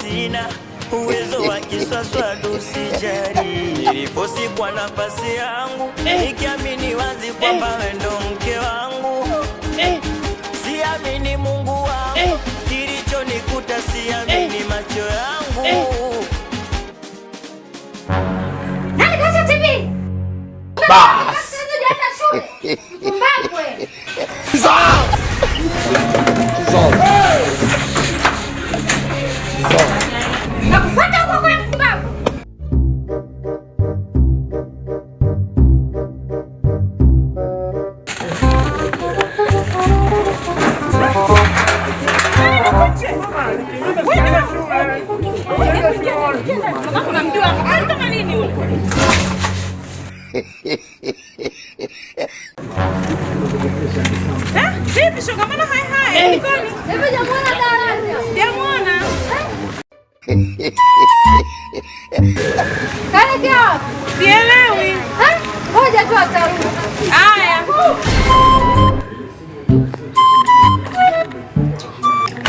Sina uwezo wa kiswaswadu, sijali niliposi kwa nafasi yangu, nikiamini wazi kwamba wewe ndo mke wangu. Siamini Mungu wangu, kilichonikuta siamini macho yangu. Nani kawasha TV? Bas. Hujaenda shule. Mpumbavu wewe. Nakufuata huko kwa mpumbavu. Unamjua kama nini yule? Eh, vipi shoga, mbona hai hai? Kulikoni? Hivi hujamuona Darasa? Sijamuona. Kaelekea wapi? Sielewi. Eh? Ngoja tu atarudi. Haya.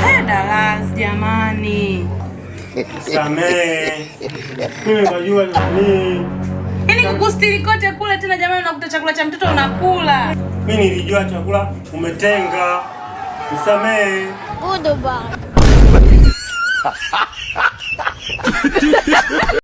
Eh, Dallas jamani. Samehe. Mimi najua ni Yaani kukustiri kote kule tena jamani, unakuta chakula cha mtoto unakula. Mimi nilijua chakula umetenga. Nisamehe. Goodbye.